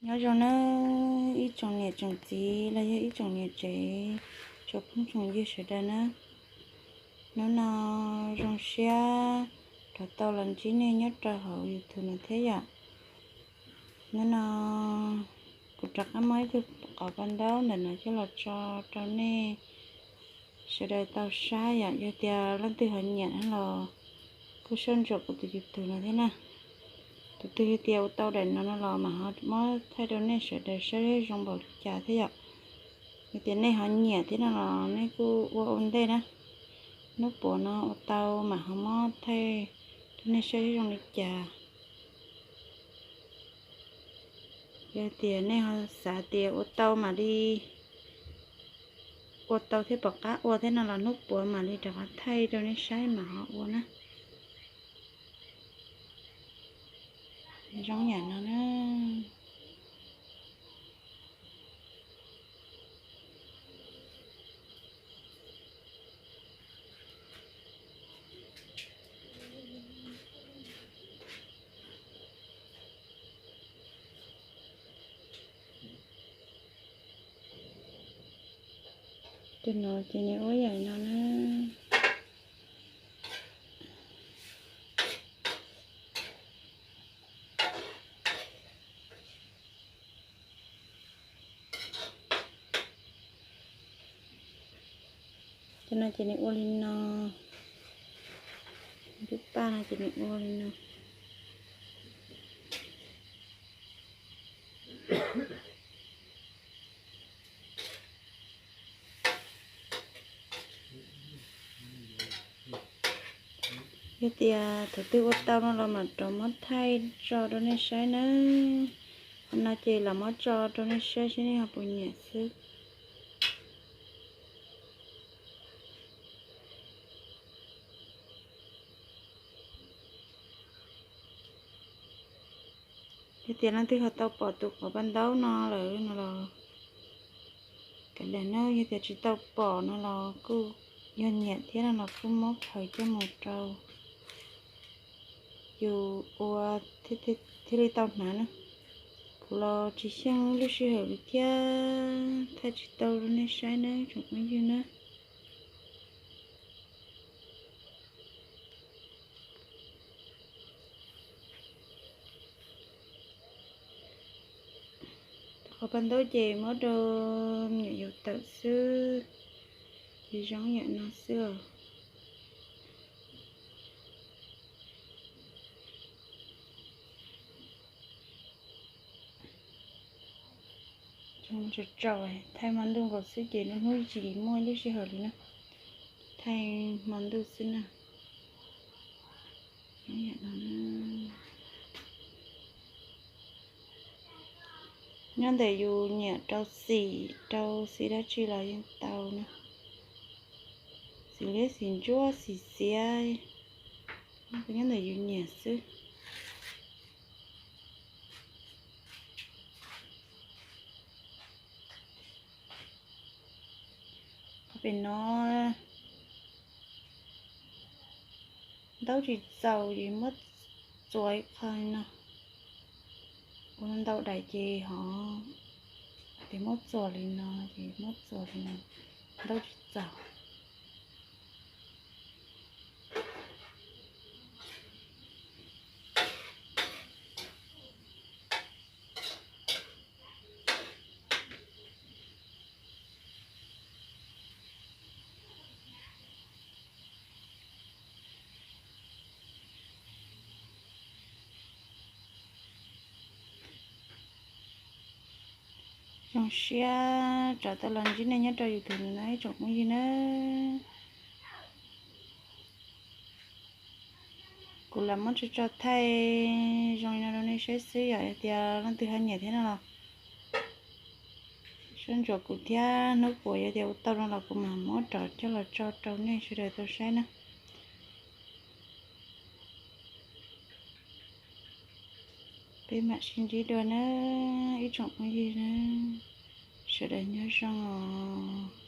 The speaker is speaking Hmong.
Nyob zoo nawb ib tsoom niam tsoom txiv los yog ib tsoom niam tsev, tsoom phooj tsoom ywg sawv daws na. Hnub no zoo siab rov tau los ntsib nej nyob rau hauv YouTube no thiab yom. Hnub no kuv rov qab muab ib tug qos paj ntaub ntawm no coj los tso rau nej sawv daws tau saib yom. Yog tias leej twg ho nyiam no los kuj soj ntsuam kuv tus YouTube no thiab na. Tus twg tias ua tau daim no no los mam ho muab thaij rau nej sawv daws saib zoo npaum li cas thiab yom. Yog tias nej ho nyiam thiab no los nej kuj ua ua ntej na. Hnub puav no ua tau mam ho muab thaij rau nej saib zoo li cas. Yog tias nej ho xav tias ua tau mam li ua tau thiab pom qab ua thiab no los hnub puav mam li rov qab thaij rau nej saib mam ho ua na. Zoo yam no na. Tus no ces nws ua yam no na. Cov no ces nws ua li no, lub paj no ces nws ua li no. Yog tias thaum twg ua tau no los mam rov muab thaij tso rau nej saib nawb. Qhov no ces lam muab tso rau nej saib seb nej ho puas nyiam xwb. Yog tias leej twg ho tau pom tus qos paj ntaub no lawm no los kav liam na, yog tias tsis tau pom no los kuj yog nyiam thiab no los kuj muab khaws coj mus rau yus ua thiaj li tau hnav na. Kuv los tsis xyeej lub sij hawm li thiab thaij tsis tau rau nej saib na tsoom phooj ywg na. Qhov paj ntaub ces muab rau me nyuam yaus tawm xwb, ces zoo yam no xwb os. Tsaus tsaus, thaij hmo ntuj nkaus xwb ces lub hnub tsis muaj lub sij hawm li na, thaij hmo ntuj xwb na. Nyob ntawm yus nyiam rau xim, rau xim dab tsi los yeej tau na. Xim liab xim ntsuab xim xiav, nyob ntawm yus nyiam xwb. Qhov pem no ntaub tsis txaus ces muab txuas ib qho li no, ua ntau daim ces ho, ces muab txuas li no, ces muab txuas li no, ntaub tsis txaus. Zoo siab rov tau los ntsib nej nyob rau YouTube no ib tsoom phooj ywg na. Kuv lam muab tso tso thaij zoo li no rau nej saib xwb, yog tias leej twg ho nyiam thiab no los soj ntsuam kuv thiab, hnub puas yog tias ua tau no los kuv mam muab rov coj los tso rau nej sawv daws tau saib na. Peb mam sib ntsib dua na ib tsoom phooj ywg na, sawv daws nyob zoo os.